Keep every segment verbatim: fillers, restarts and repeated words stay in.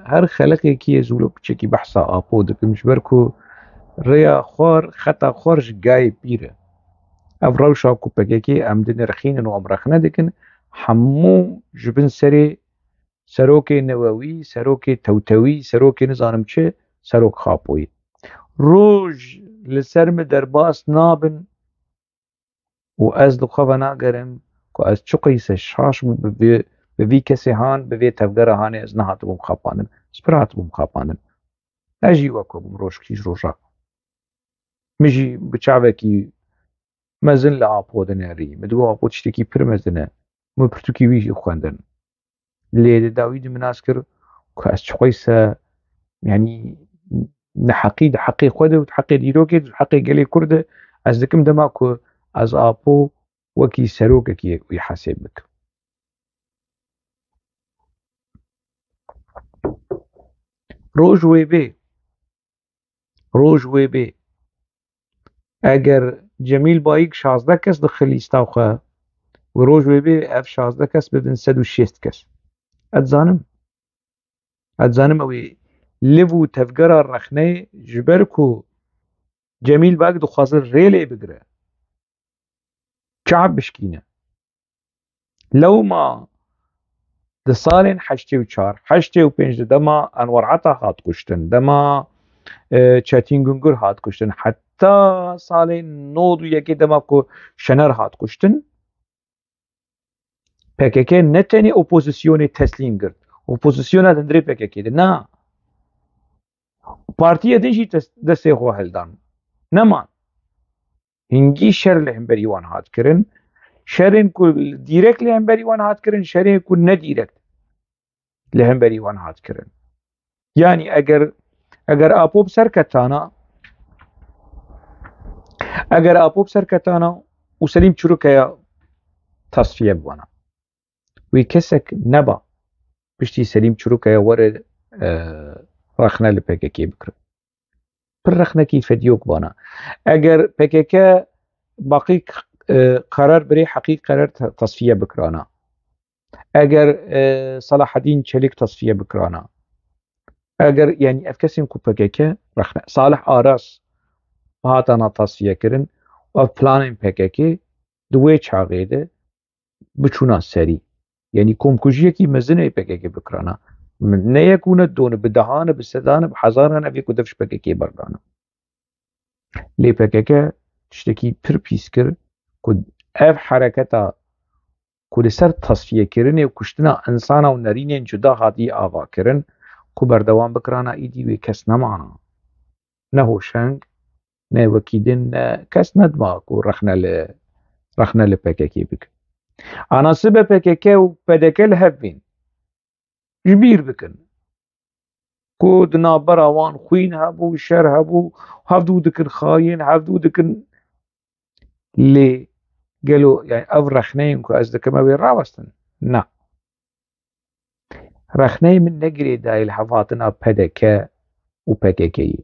Her xeleqekî ez wilo piçekî behsa Apo dikim, ji ber ku rêya xwar, xeta xwar ji gayê pîr e. Ev rewşa ku P K K em dinirxînin û em rexne dikin, hemû ji bin serê serokê newewî, serokê tewtewî, serokê nizanim çi, serok Xapoyî. Roj li ser min derbas nabin û ez li xwe venagerim ku ez çi qeyse şaş bû bi vê, bi vî kesê han, bi vê tevgera hanê ez nehatibûm xapandin. Ez pir hatibûm xapandin. Ez jî wek we bûm rojkî ji roja. Min jî bi çavekî mezin li Apo dinerî. Min digot Apo tiştekî pir mezin e. Min pirtûkî wî jî xwendin. Lê di dawî de min nas kir ku ez çi qeyse, yanî neheqî di heqê xwe de û di heqê dîrokê de, di heqê gelê Kurd de, ez dikim dema ku ez Apo wekî serokekî wî hesêb bikim. Roj wê bê, roj wê bê. Eger Cemîl Bayik şazdeh kes dixi lîsta xwe û roj wê bê ev şazdeh kes bibin sed û şêst kes. Ez dizanim. Ez dizanim ew ê liv û tevgera rexneyê ji ber ku Cemîl Bayik dixwaze rê lê bigire. Çav bişkîne. Lewma di salên heştê û çar, heştê û pênc de dema Enwer Ata hat kuştin, dema, e, Çetîn Gungur hat kuştin, heta salên nod û yekê dema ku Şener hat kuştin, P K K ne tenê opozisyonê teslîm girt. Opozisyona di hundirê P K K de. Na. Partiya din jî tes-, destê xwe hildan. Neman. Hingî şer li hemberî wan hat kirin. Şerên ku dîrekt li hemberî wan hat kirin, şerên ku ne dîrekt li hemberî wan hat kirin. Yanî eger, eger Apo bi ser ketana, eger Apo bi ser ketana û Selîm Çirûkeya tasfiye bibana. Wê kesek neba piştî Selîm Çirûkeya were, e, rexne li P K K bikire. Pir rexnekî fediyok bana. Eger P K K baqî, e, karar birê heqî karar ta-, tasfiye bikirana. Eger, e, Salahedîn Çelik tasfiye bikirana. Eger, yanî ev kesên ku P K K rexne, Salih Aras hatana tasfiye kirin, ev planên P K K di wê çaxê de biçûna serî. Yanî komkujiyekî mezin ê P K K bikirana. Ne yek û ne du ne, bi dehan e, bi sedan e, bi hezaran e, vê ku dev ji P K K berdana. Lê P K K tiştekî pir pîs kir ku ev hereketa ku li ser tasfiyekirinê û kuştina insana û nerînên cuda hatiye avakirin, ku berdewam bikirana, îdî wê kes nemana. Ne Hoşeng, ne wekî din, ne kes nedima ku rexne li, rexne li P K K bike. Ana sibe P K K û P D K li hev bên. Ji bîr bikin. Ku di navbera wan xwîn hebû, şer hebû, hevdû dikin xayîn, hevdû dikin. Lê gelo, yani ev rexneyên ku ez dikim, ew ê rawestin? Na. Rexneyê min ne girêdayî li hevhatina P D K û P K K'yê.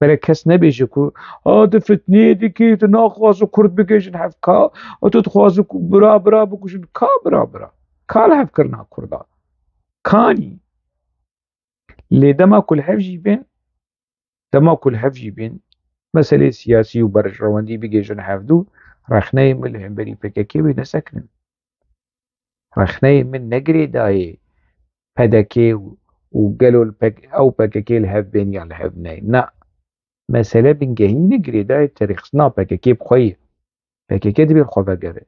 Belê kes nebêje ku, a, tu fitneyê dikî, tu naxwaze Kurd bigihêjin hev, ka, a, tu dixwaze ku bira bira bikujin, ka bira bira? Ka li hev kirina Kurda? Kanî? Lê dema ku li hev jî bên, dema ku li hev jî bên, meselê siyasî û berjewendî bigihêjin hevdû, rexneyê min li hemberî P K K wê nesekinin. Rexneyê min ne girêdayê P D K û, û gelo li P K, ew P K K li hev bên yan li hev neyên. Na. Mesele bingehîn e girêdayê terîxistina P K K bi xwe ye. P K K dibê li xwe vegere.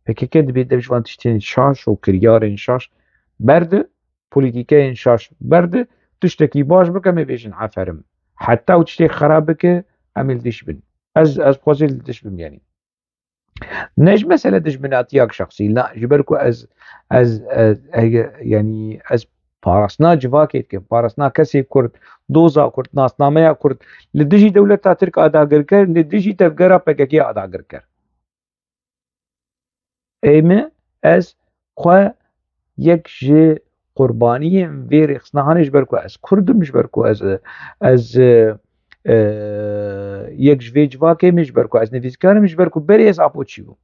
P K K dibê dev ji van tiştên şaş û kiryarên şaş berde, polîtîkeyên şaş berde, tiştekî baş bike, em ê bêjin aferin. Heta ew tiştê xerab bike, em ê li diş bin. Ez, ez xwezê li diş bim, yanî. Ne ji mesele dijminatiyak şexsî, na, ji ber ku ez, ez, ez, ez, yanî ez parastina civakê dikim, parastina kesê Kurd, doza Kurd, nasnameya Kurd, li dijî dewleta Tirk a dagirker, li dijî tevgera P K K a dagirker. Ê min, ez xwe yek ji qurbaniyên vê rêxistina hanê, ji ber ku ez Kurd im, ji ber ku ez, ez, e, yek ji vê civakê me, ji ber ku ez nivîskar im, ji ber ku berê ez Apoçî bûm.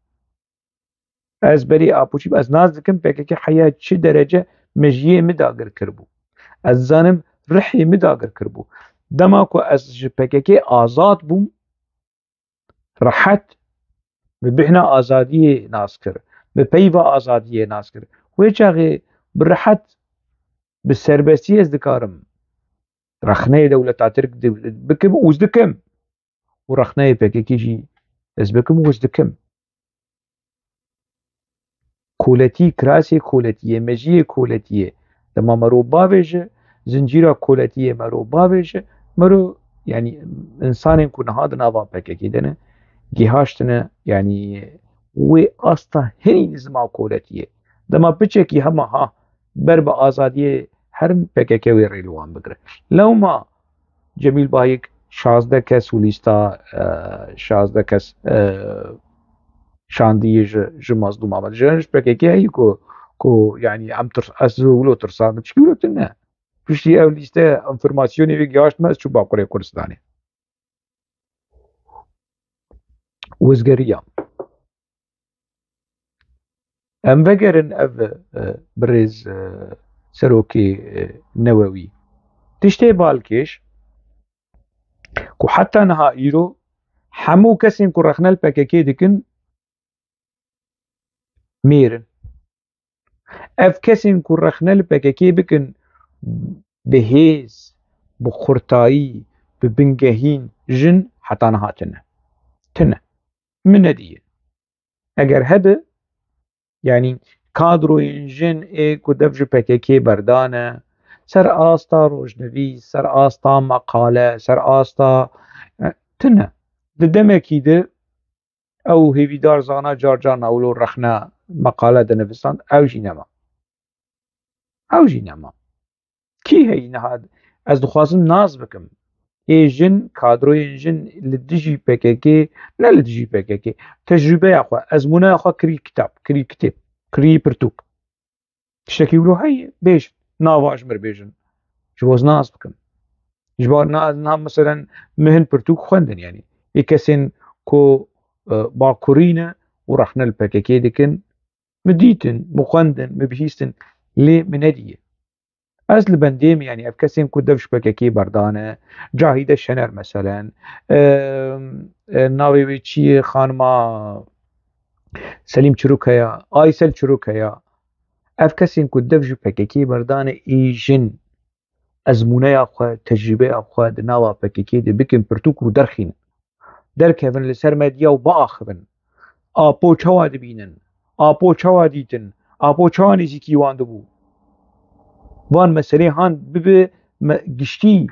Ez berê Apoçî bûm, ez nas dikim P K K heya çi derece mejiyê min dagir kiribû. Ez dizanim rihê min dagir kiribû. Dema ku ez ji P K K azad bûm, rehet bi bêhna azadiyê nas kir, bi peyva azadiyê nas kir. Wê çaxê bi rehet, bi serbestî ez dikarim rexneyê dewleta Tirk di-, bikim û ez dikim. Û rexneyê P K K jî ez bikim û ez dikim. Koletî, kirasê koletiyê, mejiyê koletiyê. Dema mero bavêje, zincîra koletiyê mero bavêje, mero, yanî, insanên ku niha di nava P K K de ne, gihaştine, yanî, wê asta hinî nizma koletiyê. Dema piçekî hema ha ber bi azadiyê herin, P K K wê rê li wan bigire. Lewma Cemîl Bayik şazdeh kes û lîsta, e, şazdeh kes, e, şandiyê ji, ji Mazlûm Amed. Ji, ji P K K heyî ku, ku, yanî, em tirs-, ez wilo tirsandim. Çikî wilo tune. Piştî ew lîste, enfirmasyonê wê gihaşt me, ez çû Bakurê Kurdistanê. Wizgeriya. Em vegerin ev, e, birêz, e, serokê, e, Newewî. Tiştê balkêş ku heta niha îro hemû kesên ku rexne li P K K dikin mêr in. Ev kesên ku rexne li P K K bikin bi hêz, bi xurtayî, bi bingehîn jin heta niha tune. Tune. Min nediye. Eger hebe, yanî kadroyên jin ê ku dev ji P K K berdane, ser asta rojnivîs, ser asta meqale, ser asta, e, tune. Di demekî de ew hêvîdar zana car car nawilo rexne meqale dinivisand, ew jî nema. Ew jî nema. Kî heyî niha? Ez dixwazim nas bikim. Ê jin, kadroyên jin li dijî P K K, ne li dijî P K K, tecrûbeya xwe, ezmûneya xwe kirî kitap, kirî kitêb, kirî pirtûk. Tiştekî wilo heye, bêjin. Nava ji mir bêjin. Ji bo ez nas bikim. Ji bo na, na meselen min hin pirtûk xwendin, yanî. Ê kesên ku, e, bakurî ne û rexne li P K K dikin, min dîtin, min xwendin, min bihîstin, lê min nediye. Ez li bendê me, yanî ev kesên ku dev ji P K K berdane, Cahîde Şener meselen, e, e, navê wê çi ye, xanima Selîm Çirûkeya, Aysel Çirûkeya, ev kesên ku dev ji P K K berdane ê jin ezmûneya xwe, tecrûbeya xwe di nava P K K de bikin pirtûk û derxînin. Derkevin li ser medya û biaxivin. Apo çawa dibînin? Apo çawa dîtin? Apo çawa nêzîkî wan dibû? Van meselê han bibe me-, giştî.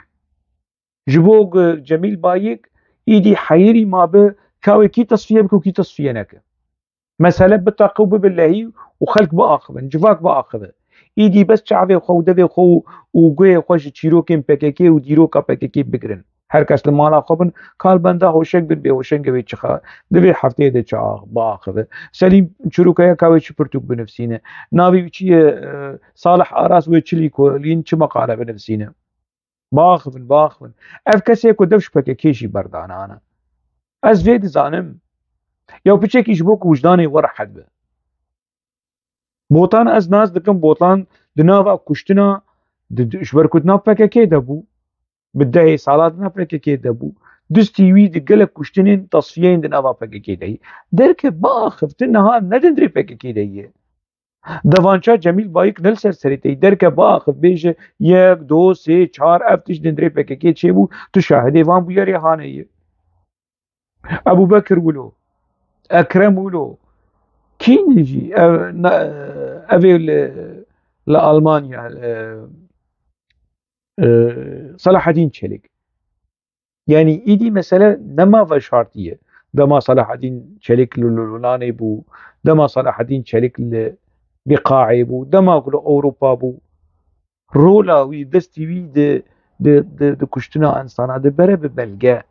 Ji bo ku Cemîl Bayik îdî heyirî mabe, ka wê kî tesfiye bike û kî tesfiye neke. Mesele bitaqe û bibe lehî û xelk biaxivin, civak biaxive. Îdî bes çavê xwe û devê xwe û, û guhê xwe ji çîrokên P K K û dîroka P K K bigirin. Her kes li mala xwe bin, kal benda hoşeng bin, bê hoşenge wê çixa, di vê hefteyê de çi ax-, biaxive. Selîm Çirûkaya ka wê çi pirtûk binivîsîne. Navê wî çi ye? E, Salih Aras wê çi lîkolîn, çi meqale binivîsîne. Biaxivin, biaxivin. Ev kesê ku dev ji P K K jî berdanane. Ez vê dizanim. Ya piçekî ji bo ku wijdanê we rehet be. Botan ez nas dikim, Botan di nava kuştina, di, di, ji ber ku di nav P K K de bû. Bi dehê sala di nav P K K de bû. Distî wî di gelek kuştinên, tasfiyeyên di nava P K K de ye. Derke biaxiftin niha ne di hundirê P K K de ye. Devança Cemîl Bayik ne li ser serê te ye. Derke biaxif bêje yek, do, sê, çar, ev tişt di hundirê P K K çêbû, tu şahidê van bûyerê hane ye. Ebûbekir wilo, Ekrem wilo, kîn jî ev, ne, ev ê li, li Almanya, e, e, Selahaddîn Çelik. Yanî îdî mesele nema veşartî ye. Dema Selahaddîn Çelik li Lubnanê bû, dema Selahaddîn Çelik li Biqaê bû, dema ku li Ewropa bû, rola wî, destî wî di, di, di, di kuştina insana di bere bi belge.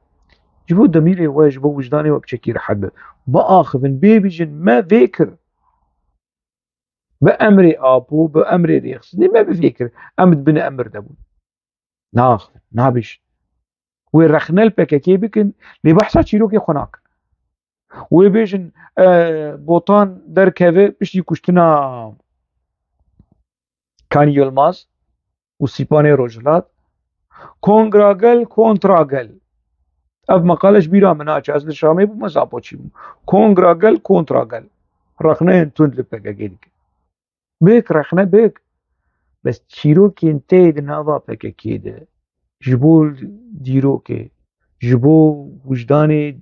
Ji bo demîrê we, ji bo wijdanê we piçekî rehet be. Biaxivin, bê bijin, me vê kir. Bi emrê Apo, bi emrê rêxistinê me bi vê kir. Em di bin emir de bûn. Naxivin, nabêjin. Wê rexne li P K K bikin, lê behsa çîrokê xwe nakin. Wê bêjin, e, Botan derkeve piştî kuştina Kanî Yilmaz, û Sîpanê Rojhilat. Kongra gel, kontra gel. Ev meqale ji bîra min naçe. Ez li Şamê bûm, ez apoçî bûm. Kongra gel, kontra gel. Rexneyên tund li P K K dikin. Bik, rexne bik. Bes çîrokên te di nava P K K de, ji bo dîrokê, ji bo wijdanê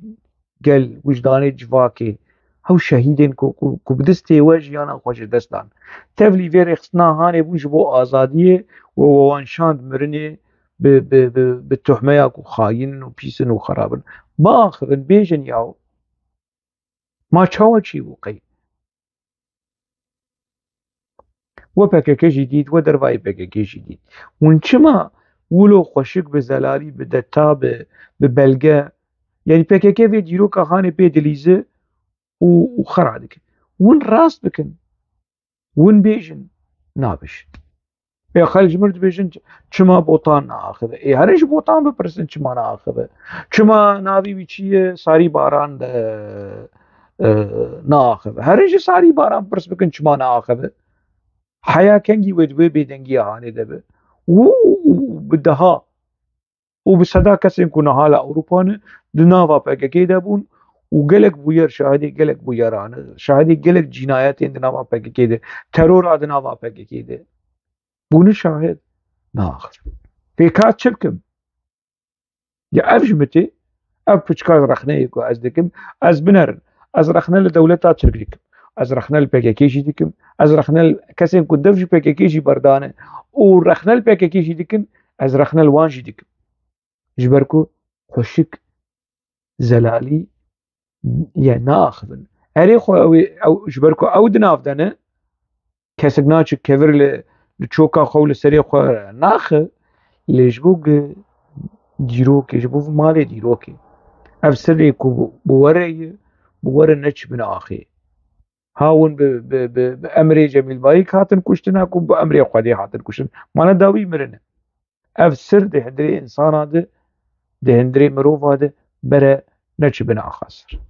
gel, wijdanê civakê, hew şehîdên ku, ku, ku bi destê we jiyana xwe ji dest dan. Tevlî vê rêxistina hanê bûn ji bo azadiyê û we wan şand mirinê bi, bi, bi, bi tuhmeya ku xayîn in û pîs in û xerab in. Biaxivin, bêjin yaw. Ma çawa çêbû qey? We P K K jî dît, we dervayê P K K jî dît. Hûn çima wilo xweşik bi zelalî, bi deta, bi, bi belge, yanî P K K vê dîroka hanê pê dilîze û, û xera dike? Hûn rast bikin. Hûn bêjin, nabêjin. Ê xelk ji min dibêjin, çima Botan naaxive? Ê herin ji Botan bipirsin çima naaxive? Çima navê wî çi ye? Sarî Baran de, e, naaxive. Herin ji Sarî Baran pirs bikin çima naaxive? Heya kengî wê di wê bêdengiya hanê de be. Û, û, û bi deha û bi seda kesên ku niha li Ewropa ne, di nava P K K de bûn û gelek bûyer, şahidê gelek bûyeran e, şahidê gelek cînayetên di nava P K K de, terora di nava P K K de bûne şahid. Naxir. Pêka çi bikim? Ya ev ji min tê, ev piçka rexneyê ku ez dikim, ez binerin. Ez rexne li dewleta Tirk dikim. Ez rexne li P K K jî dikim. Ez rexne li kesên ku dev ji P K K jî berdane û rexne li P K K jî dikin, ez rexne li wan jî dikim. Ji ber ku xweşik, zelalî ye, naaxivin. Erê xwe ew ê, ew, ji ber ku ew di nav de ne, kesek naçe kevir li, li çoka xwe û li serê xwe naxe, lê ji bo gi dîrokê, ji bo malê dîrokê. Ev sirê ku bi, bi we re ye, bi we re neçibin axê. Ha hûn bi, bi, bi, bi emrê Cemîl Bayik hatin kuştin, ha ku bi emrê Xwedê hatin kuştin. Mana dawî mirin e. Ev sir di hundirê insana de, di hundirê mirova de bere neçibin axa sir.